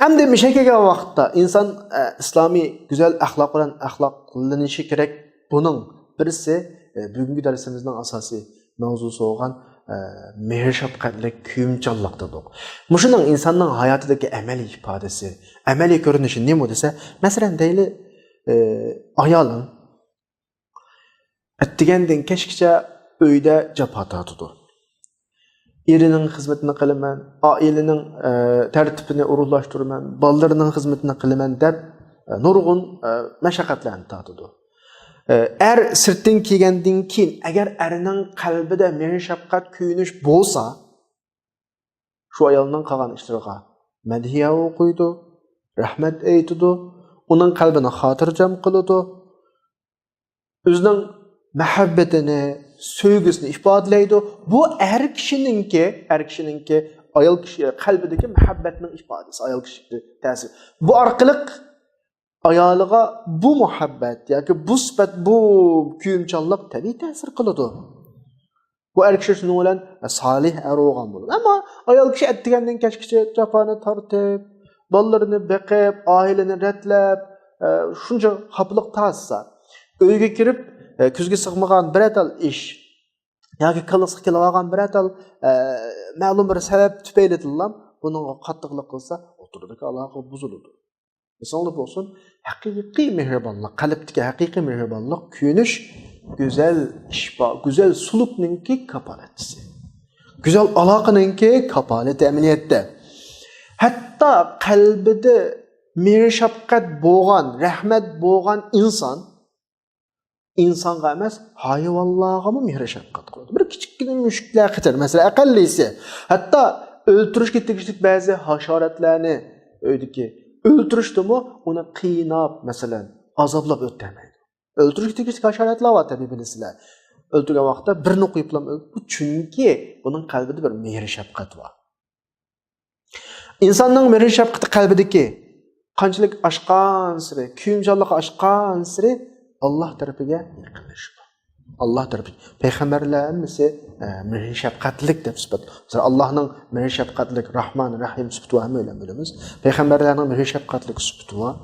ئەمدى مىشەگە كەلگەن ۋاقىتتا ئىنسان، ئە، ئىسلامىي گۈزەل ئەخلاق بىلەن ئەخلاقلىنىشى كېرەك. بۇنىڭ بىرسى، ئە، بۈگۈنكى دەرسىمىزنىڭ ئاساسىي ماۋزۇسى بولغان، ئە، مېھىر-شەپقەتلىك، كۆيۈمچانلىق دېدۇق. مۇشۇنىڭ ئىنساننىڭ ھاياتىدىكى ئەمەلىي ئىپادىسى، ئەمەلىي كۆرۈنۈشى نېمە دېسە، مەسىلەن، دەيلى، ئە، ئايالىڭ ئەتىگەندىن كەچكىچە ئۆيدە جاپا تارتىدۇ. ئېرىنىڭ خىزمىتىنى قىلىمەن، ئائىلىنىڭ، ئە، تەرتىپىنى ئورۇنلاشتۇرىمەن، بالىلىرىنىڭ خىزمىتىنى قىلىمەن دەپ، ئە، نۇرغۇن، ئە، مەشەققەتلەرنى تارتىدۇ. ئە، ئەر سىرتتىن كىرگەندىن كېيىن، ئەگەر ئەرنىڭ قەلبىدە مېھىر-شەپقەت، كۆيۈنۈش بولسا، شۇ ئايالنىڭ قىلغان ئىشلىرىغا مەدھىيە ئوقۇيدۇ، رەھمەت ئېيتىدۇ، ئۇنىڭ قەلبىنى خاتىرجەم قىلىدۇ. ئۆزىنىڭ مەھەببىتىنى، سۆيگۈسىنى ئىپادىلەيدۇ. بۇ ئەر كىشىنىڭكى، ئەر كىشىنىڭكى ئايال كىشى قەلبىدىكى مەھەببەتنىڭ ئىپادىسى، ئايال كىشىگە تەسىر. بۇ ئارقىلىق ئايالىغا بۇ مۇھەببەت ياكى بۇ سۈپەت، بۇ كۆيۈمچانلىق تەبىئىي تەسىر قىلىدۇ. بۇ ئەر كىشى شۇنىڭ بىلەن سالىھ ئەر بولغان بولىدۇ. ئەمما ئايال كىشى ئەتىگەندىن كەچكىچە جاپانى تارتىپ، بالىلىرىنى بېقىپ، ئائىلىنى رەتلەپ، ئە، شۇنچە خاپىلىق تارتسا، ئۆيگە كىرىپ، ئە، كۆزگە سىغمىغان بىرەر تال ئىش ياكى كاللىسىغا كېلىۋالغان بىرەر تال، ئە، مەلۇم بىر سەۋەب تۈپەيلىدىنلا بۇنىڭغا قاتتىقلىق قىلسا، ئوتتۇرىدىكى ئالاقە بۇزۇلىدۇ. ئېسىڭلار بولسۇن، ھەقىقىي مېھرىبانلىق، قەلبتىكى ھەقىقىي مېھرىبانلىق، كۆيۈنۈش گۈزەل ئىش بار، گۈزەل سۇلۇكنىڭكى كاپالەتچىسى. گۈزەل ئالاقىنىڭكى كاپالىتى ئەمەلىيەتتە. ھەتتا قەلبىدە مېھىر-شەپقەت بولغان، رەھمەت بولغان ئىنسان ئىنسانغا ئەمەس، ھايۋانلارغىمۇ مېھىر-شەپقەت قىلىدۇ. بىر كىچىككىنە مۈشۈكلەر قېتىر، مەسىلەن، ئەقەللىسى. ھەتتا ئۆلتۈرۈشكە تېگىشلىك بەزى ھاشاراتلارنى ئۆيدىكى ئۆلتۈرۈشتىمۇ ئۇنى قىيناپ، مەسىلەن، ئازابلاپ ئۆلتۈرمەيدۇ. ئۆلتۈرۈشكە تېگىشلىك ھاشاراتلار بار، تەبىئىي بىلىسىلەر. ئۆلتۈرگەن ۋاقىتتا بىرنى قويۇپلا ئۆل-، بۇ چۈنكى بۇنىڭ قەلبىدە بىر مېھىر-شەپقەت بار. ئىنساننىڭ مېھىر-شەپقىتى قەلبىدىكى قانچىلىك ئاشقانسېرى، كۆيۈمچانلىقى ئاشقانسېرى، ئاللاھ تەرىپىگە يېقىنلىشىدۇ. ئاللاھ تەرىپىگە. پەيغەمبەرلەر ھەممىسى، ئە، مېھىر-شەپقەتلىك دەپ سۈپەت. مەسىلەن، ئاللاھنىڭ مېھىر-شەپقەتلىك، راھمان، رەھىم سۈپىتى بار، ھەممەيلەن بىلىمىز. پەيغەمبەرلەرنىڭ مېھىر-شەپقەتلىك سۈپىتى بار.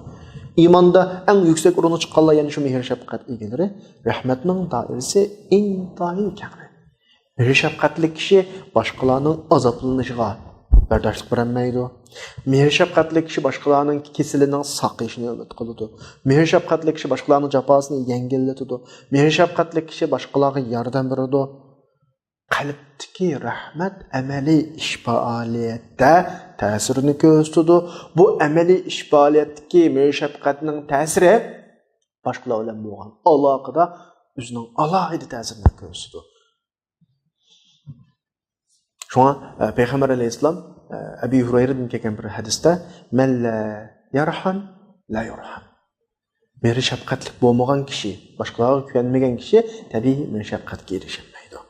ئىماندا ئەڭ يۈكسەك ئورۇنغا چىققانلار يەنە شۇ مېھىر-شەپقەت ئىگىلىرى. رەھمەتنىڭ دائىرىسى ئىنتايىن كەڭرى. مېھىر-شەپقەتلىك كىشى باشقىلارنىڭ ئازابلىنىشىغا بەرداشلىق بېرەلمەيدۇ. مېھىر-شەپقەتلىك كىشى باشقىلارنىڭ كېسىلىنىڭ ساقىيىشىنى ئۈمىد قىلىدۇ. مېھىر-شەپقەتلىك كىشى باشقىلارنىڭ جاپاسىنى يەڭگىللىتىدۇ. مېھىر-شەپقەتلىك كىشى باشقىلارغا ياردەم بېرىدۇ. قەلبتىكى رەھمەت ئەمەلىي ئىش پائالىيەتتە تەسىرىنى كۆرسىتىدۇ. بۇ ئەمەلىي ئىش پائالىيەتتىكى مېھىر-شەپقەتنىڭ تەسىرى باشقىلار بىلەن بولغان ئالاقىدا ئۆزىنىڭ ئالاھىدە تەسىرىنى كۆرسىتىدۇ. شۇڭا، ئە، پەيغەمبەر ئەلەيھىسسالام، ئە، ئەبى ھۇرەيرىدىن كەلگەن بىر ھەدىستە، «مەن لا يەرھەم، لا يۇرھەم.» مېھرى شەپقەتلىك بولمىغان كىشى، باشقىلارغا كۆيۈنمىگەن كىشى تەبىئىي مېھرى شەپقەتكە ئېرىشەلمەيدۇ.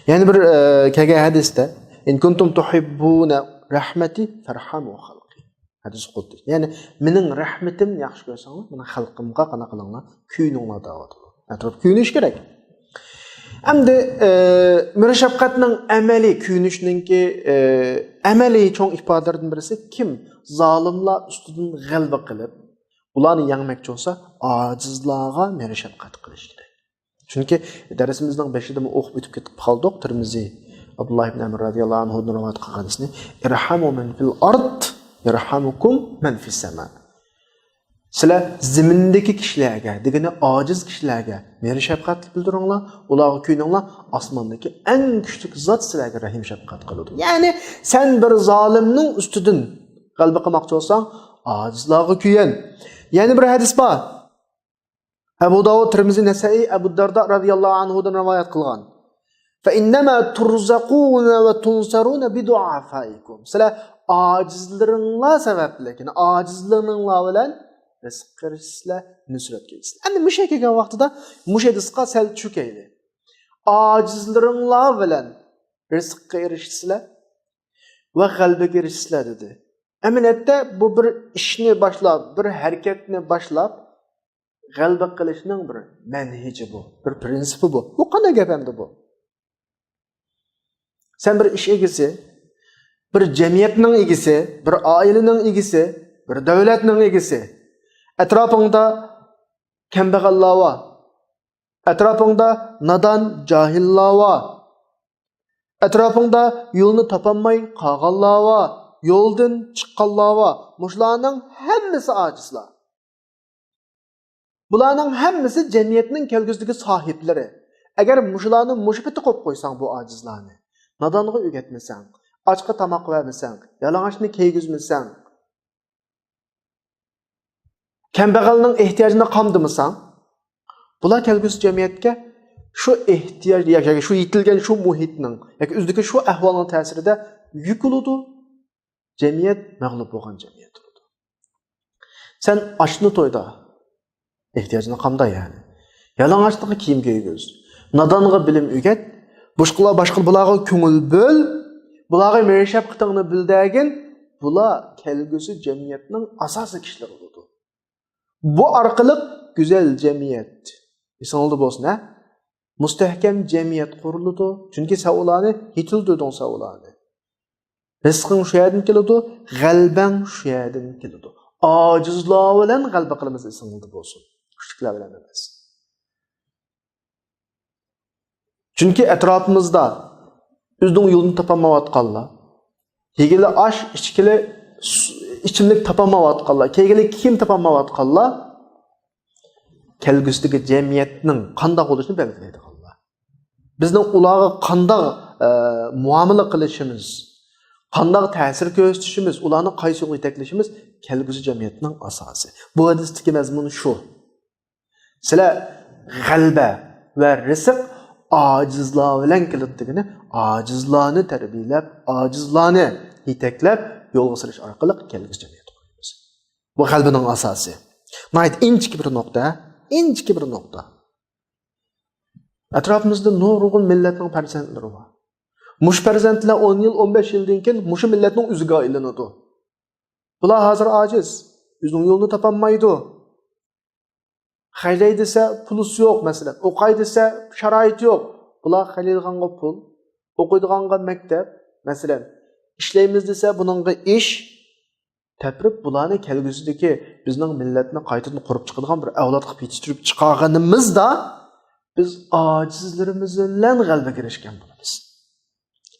يەنە بىر، ئە، كەلگەن ھەدىستە، «ئىن كۇنتۇم تۇھىببۇنە رەھمەتى فەرھەمۇ خەلقى.» ھەدىس قۇدسى. يەنى، «مېنىڭ رەھمىتىمنى ياخشى كۆرسەڭلار، مېنىڭ خەلقىمغا قانداق قىلىڭلار، كۆيۈنۈڭلار» دەۋاتىدۇ. ئەتراپ كۆيۈنۈش كېرەك. ئەمدى، ئە، مېھرى شەپقەتنىڭ ئەمەلىي كۆيۈنۈشنىڭكى، ئە، ئەمەلىي چوڭ ئىپادىلىرىدىن بىرسى كىم زالىملار ئۈستىدىن غەلىبە قىلىپ، ئۇلارنى يەڭمەكچى بولسا، ئاجىزلارغا مېھرى شەپقەت قىلىش كېرەك. چۈنكى دەرسىمىزنىڭ بېشىدىمۇ ئوقۇپ ئۆتۈپ كېتىپ قالدۇق، تىرمىزى ئابدۇللا ئىبن ئەمر رازىياللاھۇ ئەنھۇدىن رىۋايەت قىلغان ھەدىسنى، «ئىرھەمۇ مەن فىل ئارد، يەرھەمۇكۇم مەن فىس سەما.» سىلەر زېمىندىكى كىشىلەرگە، دېگىنى ئاجىز كىشىلەرگە مېھرى شەپقەت بىلدۈرۈڭلار، ئۇلارغا كۆيۈنۈڭلار، ئاسماندىكى ئەڭ كۈچلۈك زات سىلەرگە رەھىم شەپقەت قىلىدۇ. يەنى سەن بىر زالىمنىڭ ئۈستىدىن غەلىبە قىلماقچى بولساڭ، ئاجىزلارغا كۆيۈن. يەنە بىر ھەدىس بار. ئەبۇ داۋۇد، تىرمىزى، نەسەئىي، ئەبۇ دەردا رازىياللاھۇ ئەنھۇدىن رىۋايەت قىلغان. فَإِنَّمَا تُرْزَقُونَ وَتُنْصَرُونَ بِضُعَفَائِكُمْ. سىلەر ئاجىزلىرىڭلار سەۋەبلىك، يەنى ئاجىزلىرىڭلار بىلەن رىزققا ئېرىشىسىلەر، نۇسرەتكە ئېرىشىسىلەر. ئەمدى مۇشۇ كەلگەن ۋاقتىدا مۇشۇ ھەدىسقا سەل چۆكەيلى. ئاجىزلىرىڭلار بىلەن رىزققا ئېرىشىسىلەر ۋە غەلىبىگە ئېرىشىسىلەر دېدى. ئەمەلىيەتتە بۇ بىر ئىشنى باشلاپ، بىر ھەرىكەتنى باشلاپ، غەلىبە قىلىشنىڭ بىر مەنھىجى بۇ، بىر پىرىنسىپى بۇ. بۇ قانداق گەپ ئەمدى بۇ؟ سەن بىر ئىش ئىگىسى، بىر جەمئىيەتنىڭ ئىگىسى، بىر ئائىلىنىڭ ئىگىسى، بىر دۆلەتنىڭ ئىگىسى. ئەتراپىڭدا كەمبەغەللەر بار. ئەتراپىڭدا نادان، جاھىللار بار. ئەتراپىڭدا يولنى تاپالماي قالغانلار بار. يولدىن چىققانلار بار. مۇشۇلارنىڭ ھەممىسى ئاجىزلار. بۇلارنىڭ ھەممىسى جەمئىيەتنىڭ كەلگۈسىدىكى ساھىبلىرى. ئەگەر مۇشۇلارنى مۇشۇ پېتى قويۇپ قويساڭ، بۇ ئاجىزلارنى، نادانغا ئۆگەتمىسەڭ، ئاچقا تاماق بەرمىسەڭ، يالىڭاچنى كىيگۈزمىسەڭ، كەمبەغەلنىڭ ئېھتىياجىنى قامدىمىساڭ، بۇلار كەلگۈسى جەمئىيەتكە شۇ ئېھتىياج ياكى شۇ يېتىلگەن شۇ مۇھىتنىڭ ياكى ئۆزىدىكى شۇ ئەھۋالنىڭ تەسىرىدە يۈك بولىدۇ. جەمئىيەت مەغلۇپ بولغان جەمئىيەت بولىدۇ. سەن ئاچنى تويدا، ئېھتىياجنى قامدا يەنى. يالىڭاچلىققا كىيىم كىيگۈز. نادانغا بىلىم ئۆگەت. باشقىلار، باشقا بۇلارغا كۆڭۈل بۆل. بۇلارغا مېھىر شەپقىتىڭنى بىلدۈرگىن. بۇلار كەلگۈسى جەمئىيەتنىڭ ئاساسىي كىشىلىرى بولىدۇ. بۇ ئارقىلىق گۈزەل جەمئىيەت. ئېسىڭلاردا بولسۇن، ھە؟ مۇستەھكەم جەمئىيەت قۇرۇلىدۇ. چۈنكى سەن ئۇلارنى يېتىلدۈردۈڭ، سەن ئۇلارنى. رىزقىڭ شۇ يەردىن كېلىدۇ، غەلىبەڭ شۇ يەردىن كېلىدۇ. ئاجىزلار بىلەن غەلىبە قىلىمىز، ئېسىڭلاردا بولسۇن. كۈچلۈكلەر بىلەن ئەمەس. چۈنكى ئەتراپىمىزدا ئۆزىنىڭ يولىنى تاپالمايۋاتقانلار، يېگىلى ئاش، ئىچكىلى سۇ، ئىچىملىك تاپالمايۋاتقانلار، كىيگۈلۈك كىيىم تاپالمايۋاتقانلار كەلگۈسىدىكى جەمئىيەتنىڭ قانداق بولۇشىنى بەلگىلەيدىغانلار. بىزنىڭ ئۇلارغا قانداق، ئە، مۇئامىلە قىلىشىمىز، قانداق تەسىر كۆرسىتىشىمىز، ئۇلارنى قايسى يولغا يېتەكلىشىمىز كەلگۈسى جەمئىيەتنىڭ ئاساسى. بۇ ھەدىستىكى مەزمۇن شۇ. سىلەر غەلىبە ۋە رىزىق ئاجىزلار بىلەن كېلىدۇ دېگىنى، ئاجىزلارنى تەربىيەلەپ، ئاجىزلارنى يېتەكلەپ، يولغا سېلىش ئارقىلىق كەلگۈسى جەمئىيەت قۇرىمىز. بۇ غەلىبىنىڭ ئاساسى. ناھايىتى ئىنچىكە بىر نۇقتا، ئىنچىكە بىر نۇقتا. ئەتراپىمىزدا نۇرغۇن مىللەتنىڭ پەرزەنتلىرى بار. مۇشۇ پەرزەنتلەر ئون يىل، ئون بەش يىلدىن كېيىن مۇشۇ مىللەتنىڭ ئۆزىگە ئايلىنىدۇ. بۇلار ھازىر ئاجىز، ئۆزىنىڭ يولىنى تاپالمايدۇ. خەجلەي دېسە، پۇلىسى يوق، مەسىلەن. ئوقاي دېسە، شارائىتى يوق. بۇلار خەجلەيدىغانغا پۇل، ئوقۇيدىغانغا مەكتەپ، مەسىلەن. ئىشلەيمىز دېسە، بۇنىڭغا ئىش تەپرىپ، بۇلارنى كەلگۈسىدىكى بىزنىڭ مىللەتنى قايتىدىن قۇرۇپ چىقىدىغان بىر ئەۋلاد قىلىپ يېتىشتۈرۈپ چىقارغىنىمىزدا، بىز ئاجىزلىرىمىز بىلەن غەلىبىگە ئېرىشكەن بولىمىز.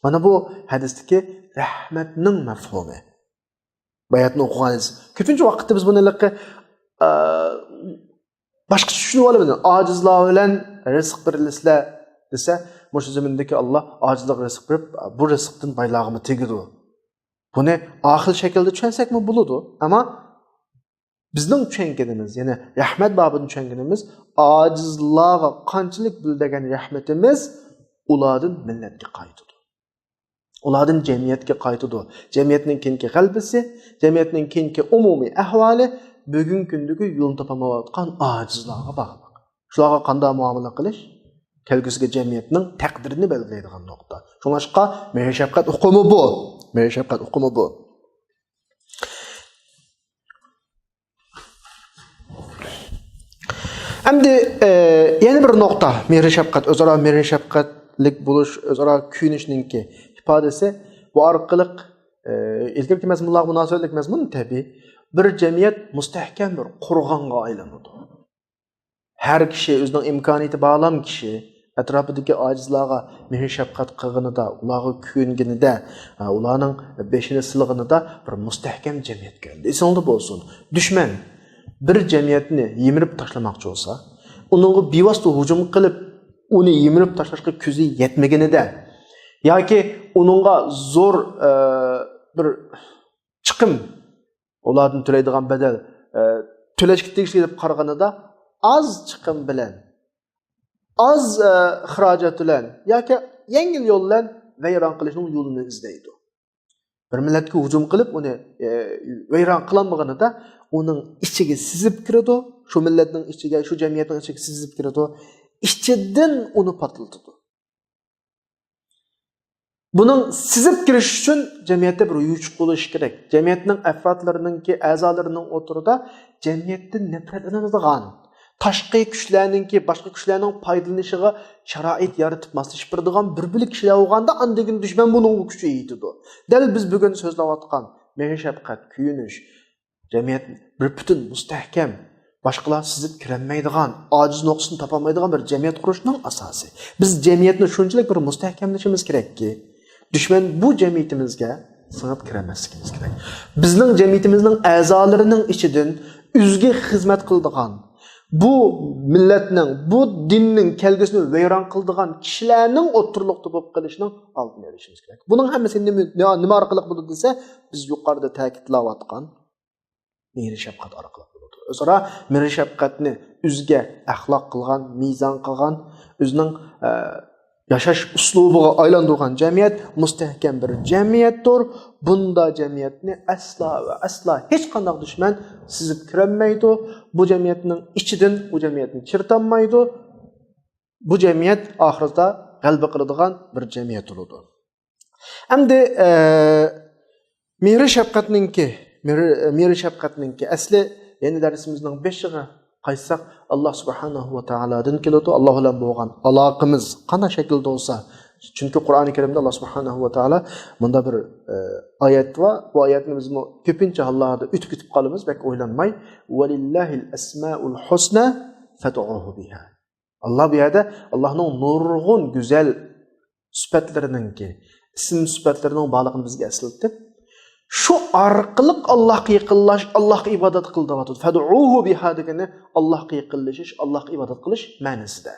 مانا بۇ ھەدىستىكى رەھمەتنىڭ مەفھۇمى. باياتنى ئوقۇغان ئىدىز. كۆپىنچە ۋاقىتتا بىز بۇنى ھېلىقى، ئە، باشقىچە چۈشىنىۋالىمىز. ئاجىزلار بىلەن رىزىق بېرىلىسىلەر دېسە، مۇشۇ زېمىندىكى ئاللا ئاجىزلارغا رىزىق بېرىپ، بۇ رىزىقتىن بايلارغىمۇ تېگىدۇ. بۇنى ئاخىل شەكىلدە چۈشەنسەكمۇ بولىدۇ. ئەمما بىزنىڭ چۈشەنگىنىمىز، يەنى رەھمەت بابىدىن چۈشەنگىنىمىز، ئاجىزلارغا قانچىلىك بىلدۈرگەن رەھمىتىمىز ئۇلاردىن مىللەتكە قايتىدۇ. ئۇلاردىن جەمئىيەتكە قايتىدۇ. جەمئىيەتنىڭ كېيىنكى غەلىبىسى، جەمئىيەتنىڭ كېيىنكى ئومۇمىي ئەھۋالى بۈگۈنكى كۈندىكى يولنى تاپالمايۋاتقان ئاجىزلارغا باغلىق. شۇلارغا قانداق مۇئامىلە قىلىش كەلگۈسىدىكى جەمئىيەتنىڭ تەقدىرىنى بەلگىلەيدىغان نۇقتا. شۇڭلاشقا مېھىر-شەپقەت ئۇقۇمى بۇ. مېھىر-شەپقەت ئۇقۇمى بۇ. ئەمدى، ئە، يەنە بىر نۇقتا، مېھرى شەپقەت، ئۆزئارا مېھرى شەپقەتلىك بولۇش، ئۆزئارا كۆيۈنۈشنىڭكى ئىپادىسى. بۇ ئارقىلىق، ئە، ئىلگىرىكى مەزمۇنلارغا مۇناسىۋەتلىك مەزمۇن تەبىئىي. بىر جەمئىيەت مۇستەھكەم بىر قورغانغا ئايلىنىدۇ. ھەر كىشى ئۆزىنىڭ ئىمكانىيىتى بارلام كىشى ئەتراپىدىكى ئاجىزلارغا مېھىر-شەپقەت قىلغىنىدا، ئۇلارغا كۆيۈنگىنىدە، ئۇلارنىڭ بېشىنى سىلىغىنىدا بىر مۇستەھكەم جەمئىيەتكە ئايلىنىدۇ. ئېسىڭلاردا بولسۇن، دۈشمەن بىر جەمئىيەتنى يىمىرىپ تاشلىماقچى بولسا، ئۇنىڭغا بىۋاسىتە ھۇجۇم قىلىپ، ئۇنى يىمىرىپ تاشلاشقا كۆزى يەتمىگىنىدە ياكى ئۇنىڭغا زور، ئە، بىر چىقىم، ئۇلاردىن تۆلەيدىغان بەدەل، ئە، تۆلەشكە تېگىشلىك دەپ قارىغىنىدا، ئاز چىقىم بىلەن، ئاز، ئە، خىراجەت بىلەن ياكى يەڭگىل يول بىلەن ۋەيران قىلىشنىڭ يولىنى ئىزدەيدۇ. بىر مىللەتكە ھۇجۇم قىلىپ، ئۇنى، ئە، ۋەيران قىلالمىغىنىدا، ئۇنىڭ ئىچىگە سىزىپ كىرىدۇ، شۇ مىللەتنىڭ ئىچىگە، شۇ جەمئىيەتنىڭ ئىچىگە سىزىپ كىرىدۇ، ئىچىدىن ئۇنى پارتلىتىدۇ. بۇنىڭ سىزىپ كىرىش ئۈچۈن جەمئىيەتتە بىر يوچۇق بولۇشى كېرەك. جەمئىيەتنىڭ ئەفرادلىرىنىڭكى، ئەزالىرىنىڭ ئوتتۇرىدا جەمئىيەتتىن نەپرەتلىنىدىغان، تاشقى كۈچلەرنىڭكى، باشقا كۈچلەرنىڭ پايدىلىنىشىغا شارائىت يارىتىپ ماسلىشىپ بېرىدىغان بىر بۆلەك كىشىلەر بولغاندا، ئاندىن كېيىن دۈشمەن بۇنىڭغا كۈچ يېتىدۇ. دەل بىز بۈگۈن سۆزلەۋاتقان مېھىر-شەپقەت، كۆيۈنۈش، جەمئىيەت بىر پۈتۈن، مۇستەھكەم، باشقىلار سىزىپ كىرەلمەيدىغان، ئاجىز نۇقتىسىنى تاپالمايدىغان بىر جەمئىيەت قۇرۇشنىڭ ئاساسى. بىز جەمئىيەتنى شۇنچىلىك بىر مۇستەھكەملىشىمىز كېرەككى، دۈشمەن بۇ جەمئىيىتىمىزگە سىڭىپ كىرەلمەسلىكىمىز كېرەك. بىزنىڭ جەمئىيىتىمىزنىڭ ئەزالىرىنىڭ ئىچىدىن ئۆزىگە خىزمەت قىلىدىغان، بۇ مىللەتنىڭ، بۇ دىننىڭ كەلگۈسىنى ۋەيران قىلىدىغان كىشىلەرنىڭ ئوتتۇرىلىقتا بولۇپ قېلىشىنىڭ ئالدىنى ئېلىشىمىز كېرەك. بۇنىڭ ھەممىسى نېمە، نېمە ئارقىلىق بولىدۇ دېسە، بىز يۇقىرىدا تەكىتلەۋاتقان مېھرى شەپقەت ئارقىلىق بولىدۇ. ئۆزئارا مېھرى شەپقەتنى ئۆزىگە ئەخلاق قىلغان، مىزان قىلغان، ئۆزىنىڭ، ئە، ياشاش ئۇسلۇبىغا ئايلاندۇرغان جەمئىيەت مۇستەھكەم بىر جەمئىيەتتۇر. بۇندا جەمئىيەتنى ئەسلا ۋە ئەسلا ھېچقانداق دۈشمەن سىزىپ كىرەلمەيدۇ. بۇ جەمئىيەتنىڭ ئىچىدىن بۇ جەمئىيەتنى چىرىتالمايدۇ. بۇ جەمئىيەت ئاخىرىدا غەلىبە قىلىدىغان بىر جەمئىيەت بولىدۇ. ئەمدى، ئە، مېھرى شەپقەتنىڭكى، مېھرى، مېھرى شەپقەتنىڭكى ئەسلى، يەنى دەرسىمىزنىڭ بېشىغا قايتساق، ئاللا سۇبھانەھۇ ۋە تائالادىن كېلىدۇ. ئاللا بىلەن بولغان ئالاقىمىز قانداق شەكىلدە بولسا، چۈنكى قۇرئانى كەرىمدە ئاللا سۇبھانەھۇ ۋە تائالا مۇنداق بىر، ئە، ئايەت بار. بۇ ئايەتنى بىزمۇ كۆپىنچە ھاللاردا ئۆتۈپ كېتىپ قالىمىز، بەك ئويلانماي. ۋەلىللاھىل ئەسمائۇل ھۇسنا فەدئۇھۇ بىھا. ئاللا بۇ يەردە ئاللانىڭ نۇرغۇن گۈزەل سۈپەتلىرىنىڭكى، ئىسىم سۈپەتلىرىنىڭ بارلىقىنى بىزگە ئەسلىتىپ، شۇ ئارقىلىق ئاللاھقا يېقىنلاش، ئاللاھقا ئىبادەت قىل دەۋاتىدۇ. فەدئۇھۇ بىھا دېگىنى ئاللاھقا يېقىنلىشىش، ئاللاھقا ئىبادەت قىلىش مەنىسىدە.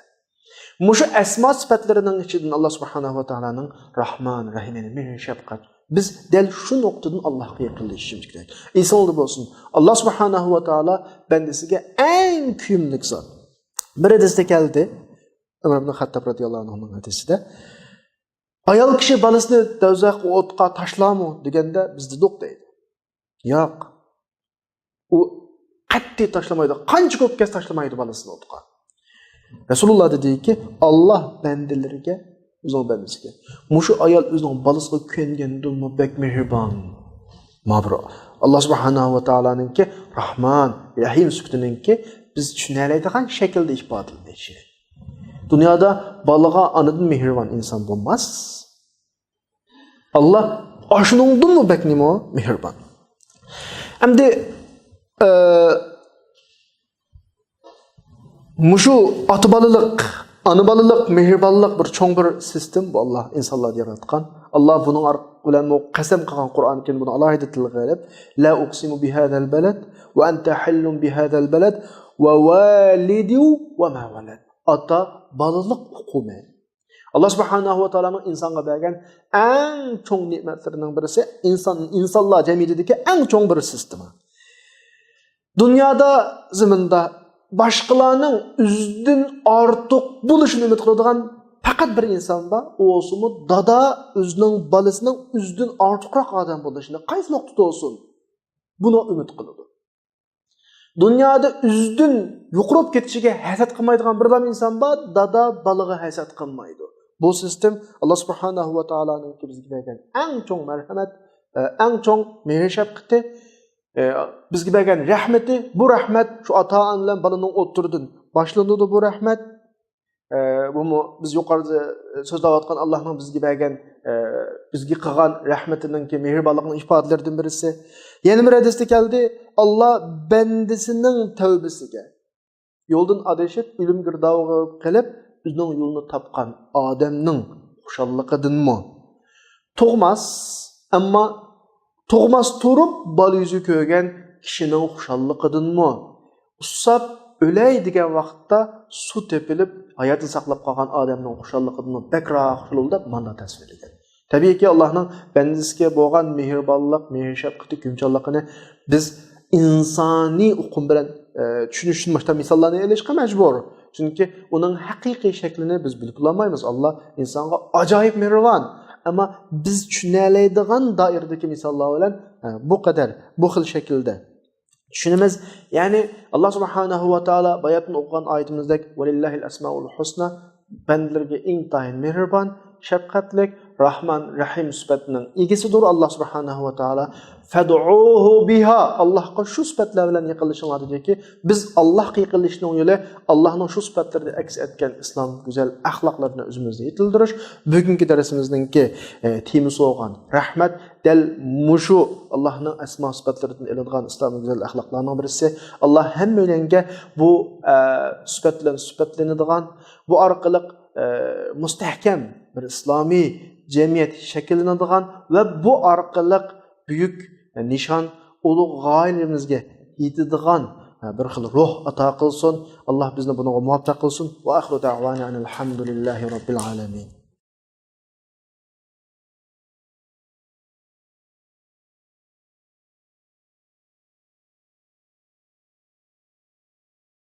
مۇشۇ ئەسما سۈپەتلىرىنىڭ ئىچىدىن ئاللا سۇبھانەھۇ ۋە تائالانىڭ راھمان، رەھىم، يەنى مېھىر شەپقەت. بىز دەل شۇ نۇقتىدىن ئاللاھقا يېقىنلىشىشىمىز كېرەك. ئېسىڭلاردا بولسۇن، ئاللا سۇبھانەھۇ ۋە تائالا بەندىسىگە ئەڭ كۆيۈملۈك زات. بىر ھەدىستە كەلدى، ئۆمەر ئىبن خەتتاب رەزىياللاھۇ ئەنھۇنىڭ ھەدىسىدە، ئايال كىشى بالىسىنى دوزاخ ئوتقا تاشلارمۇ دېگەندە، بىز دېدۇق دەيدۇ. ياق. ئۇ قەتئىي تاشلىمايدۇ. قانچە كۆپ كەس تاشلىمايدۇ بالىسىنى ئوتقا. رەسۇلۇللا دېدىكى، ئاللا بەندىلىرىگە، ئۆزىنىڭ بەندىسىگە، مۇشۇ ئايال ئۆزىنىڭ بالىسىغا كۆيۈنگەندىنمۇ بەك مېھرىبان. ما بىر ئاللا سۇبھانەھۇ ۋە تائالانىڭكى راھمان، رەھىم سۈپىتىنىڭكى بىز چۈشىنەلەيدىغان شەكىلدە ئىپادىلىنىشى. دۇنيادا بالىغا ئانىدىن مېھرىبان ئىنسان بولماس. ئاللا ئاشۇنىڭدىنمۇ بەك نېمە مېھرىبان. ئەمدى، ئە، مۇشۇ ئاتا بالىلىق، ئانا بالىلىق، مېھرىبانلىق بىر چوڭ بىر سىستېما بۇ، ئاللا ئىنسانلارنى ياراتقان. ئاللا بۇنىڭ ئارق-، بىلەن بۇ قەسەم قىلغان قۇرئان كەرىم بۇنى ئالاھىدە تىلغا ئېلىپ، لا ئۇقسىمۇ بىھازەل بەلەد ۋە ئەنتە ھەللۇم بىھازەل بەلەد ۋە ۋالىدىن ۋە ما ۋەلەد. ئاتا بالىلىق ئۇقۇمى. ئاللا سۇبھانەھۇ ۋە تائالانىڭ ئىنسانغا بەرگەن ئەڭ چوڭ نېمەتلىرىنىڭ بىرسى، ئىنسان، ئىنسانلار جەمئىيىتىدىكى ئەڭ چوڭ بىر سىستېما. دۇنيادا، زېمىندا باشقىلارنىڭ ئۆزىدىن ئارتۇق بولۇشىنى ئۈمىد قىلىدىغان پەقەت بىر ئىنسان بار، ئۇ بولسىمۇ دادا ئۆزىنىڭ بالىسىنىڭ ئۆزىدىن ئارتۇقراق ئادەم بولۇشىنى قايسى ۋاقىتتا بولسۇن، بۇنى ئۈمىد قىلىدۇ. دۇنيادا ئۆزىدىن يۇقىرى بولۇپ كېتىشىگە ھەسەت قىلمايدىغان بىرلا ئىنسان بار، دادا بالىغا ھەسەت قىلمايدۇ. بۇ سىستېما ئاللا سۇبھانەھۇ ۋە تائالانىڭكى بىزگە بەرگەن ئەڭ چوڭ مەرھەمەت، ئە، ئەڭ چوڭ مېھىر شەپقىتى، ئە، بىزگە بەرگەن رەھمىتى. بۇ رەھمەت شۇ ئاتا-ئانا بىلەن بالىنىڭ ئوتتۇرىدىن باشلىنىدۇ بۇ رەھمەت. ئە، بۇمۇ بىز يۇقىرىدا، ئە، سۆزلەۋاتقان ئاللانىڭ بىزگە بەرگەن، ئە، بىزگە قىلغان رەھمىتىنىڭكى مېھرىبانلىقنىڭ ئىپادىلىرىدىن بىرسى. يەنە بىر ھەدىستە كەلدى، ئاللا بەندىسىنىڭ تەۋبىسىگە، يولدىن ئادىشىپ، ئۆلۈم گىردابىغا قېلىپ، ئۆزىنىڭ يولىنى تاپقان ئادەمنىڭ خۇشاللىقىدىنمۇ؟ تۇغماس، ئەمما تۇغماس تۇرۇپ بالا يۈزى كۆرگەن كىشىنىڭ خۇشاللىقىدىنمۇ؟ ئۇسساپ ئۆلەي دېگەن ۋاقىتتا سۇ تېپىلىپ، ھاياتىنى ساقلاپ قالغان ئادەمنىڭ خۇشاللىقىدىنمۇ بەكرەك خۇشال بولىدۇ دەپ ماندا تەسۋىرلىگەن. تەبىئىيكى، ئاللانىڭ بەندىسىگە بولغان مېھرىبانلىق، مېھىر شەپقىتى، كۆيۈمچانلىقىنى بىز ئىنسانىي ئۇقۇم بىلەن، ئە، چۈشىنىشتىن باشقا مىساللارنى ئېلىشقا مەجبۇر. چۈنكى ئۇنىڭ ھەقىقىي شەكلىنى بىز بىلىپ بولالمايمىز. ئاللا ئىنسانغا ئاجايىپ مېھرىبان. ئەمما بىز چۈشىنەلەيدىغان دائىرىدىكى مىساللار بىلەن، ئە، بۇ قەدەر، بۇ خىل شەكىلدە چۈشىنىمىز. يەنى، ئاللا سۇبھانەھۇ ۋە تائالا باياتىن ئوقۇغان ئايىتىمىزدەك، ۋەلىللاھىل ئەسمائۇل ھۇسنا، بەندىلىرىگە ئىنتايىن مېھرىبان، شەپقەتلىك، راھمان، رەھىم سۈپەتنىڭ ئىگىسىدۇر ئاللا سۇبھانەھۇ ۋە تائالا. فەدئۇھۇ بىھا، ئاللاھقا شۇ سۈپەتلەر بىلەن يېقىنلىشىڭلار دېدىكى، بىز ئاللاھقا يېقىنلىشىشنىڭ يولى ئاللاھنىڭ شۇ سۈپەتلىرىنى ئەكس ئەتكەن ئىسلام گۈزەل ئەخلاقلىرىنى ئۆزىمىزدە يېتىلدۈرۈش. بۈگۈنكى دەرسىمىزنىڭكى، ئە، تېمىسى بولغان رەھمەت دەل مۇشۇ ئاللاھنىڭ ئەسما سۈپەتلىرىدىن ئېلىنغان ئىسلام گۈزەل ئەخلاقلارنىڭ بىرسى. ئاللا ھەممەيلەنگە بۇ، ئە، سۈپەت بىلەن سۈپەتلىنىدىغان، بۇ ئارقىلىق، ئە، مۇستەھكەم بىر ئىسلامىي جەمئىيەت شەكىللىنىدىغان ۋە بۇ ئارقىلىق بۈيۈك نىشان، ئۇلۇغ غايىلىرىمىزگە يېتىدىغان، ئە، بىر خىل روھ ئاتا قىلسۇن. ئاللا بىزنى بۇنىڭغا مۇۋەپپەق قىلسۇن. ۋە ئاخىرۇ دەئۋانا ئەنىل ھەمدۇلىللاھى رەببىل ئالەمىن.